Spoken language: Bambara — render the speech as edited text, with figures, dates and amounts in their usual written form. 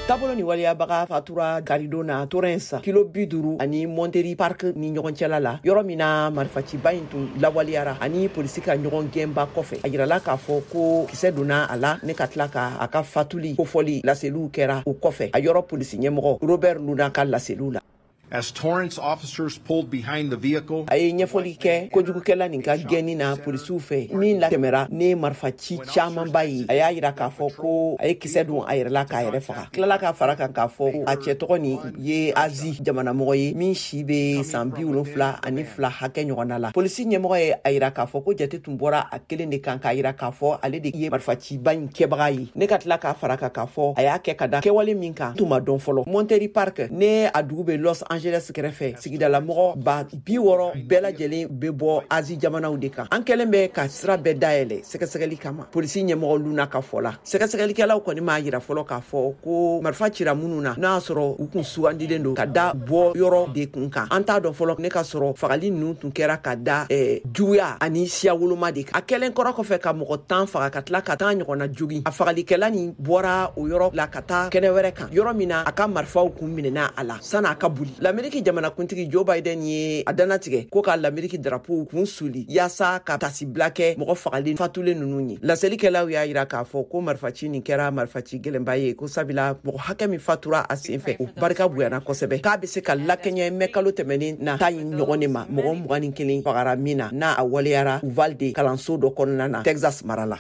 Taabolo ni waleyabaga fatura karidon na Torrance, kilo 50 ani Monterey Park ni ɲɔgɔn cɛla la, yɔrɔ min na marifaciba in tun lawaleyara ani polisi ka ɲɔgɔn gɛnba kɔfɛ. A yirala k'a fɔ ko kisɛ donna a la ne ka tila ka a ka fatuli kofɔli laseliw kɛra o kɔfɛ, a yɔrɔ polisi ɲɛmɔgɔ Robert Luna ka laseliw la. As Torrance officers pulled behind the vehicle, A ye ɲɛfɔli kɛ kojugukɛla nin ka gɛnni na polisiw fɛ min latɛmɛra ni marifaci camanba ye. A y'a yira k'a fɔ ko a ye kisɛ don a yɛrɛ la k'a yɛrɛ faga. Tilala ka fara kan k'a fɔ a cɛ tɔgɔ nin ye Azi jamanamɔgɔ ye min si bɛ san 72 hakɛ ɲɔgɔnna la. Polisi ɲɛmɔgɔ ye a yira k'a fɔ ko jate tun bɔra a kelen de kan, k'a yira k'a fɔ ale de ye marifaciba in kɛbaga ye, ne ka tila k'a fara kan k'a fɔ a y'a kɛ ka da kɛwale min kan tun ma dɔn fɔlɔ. Monterey Park ne a dugu bɛ Los Angeles kɛrɛfɛ, sigidalamɔgɔ 60,000 bɛɛ lajɛlen bɛ bɔ Azi jamanaw de kan. An kɛlen bɛ ka sira bɛɛ dayɛlɛ sɛgɛsɛgɛli kama, polisi ɲɛmɔgɔ Luna ka fɔ la. Sɛgɛsɛgɛlikɛlaw kɔni m'a yira fɔlɔ k'a fɔ ko marifa cira minnu na, n'a y'a sɔrɔ u kun sugandilen don ka da bɔ yɔrɔ de kun kan. An t'a dɔn fɔlɔ ne ka sɔrɔ fagali ninnu tun kɛra ka da juguya ani siya woloma de kan. A kɛlen kɔrɔ kɔfɛ ka mɔgɔ 10 faga ka tila ka 10 ɲɔgɔnna jogin, a fagalikɛla nin bɔra o yɔrɔ la ka taa kɛnɛ wɛrɛ kan, yɔrɔ min na a ka marifaw kun minɛna a la san'a ka boli. Lameriki jamanakuntigi Joe Biden ye a dannatigɛ ko ka Lameriki darapow kun suli yaasa ka tasibila kɛ mɔgɔ fagalen fatulen ninnu ye. Laselikɛlaw y'a yira k'a fɔ ko marifaci nin kɛra marifaci gɛlɛnba ye, ko sabula mɔgɔ hakɛ min fatura a sen fɛ, o barika bonyana kosɛbɛ, k'a bɛ se ka lakɛɲɛ mɛ kalo tɛmɛnen na ta in ɲɔgɔn de ma, mɔgɔ 21 fagara min na, n'a a waleyara Uvalde kalanso dɔ kɔnɔna na, Texas mara la.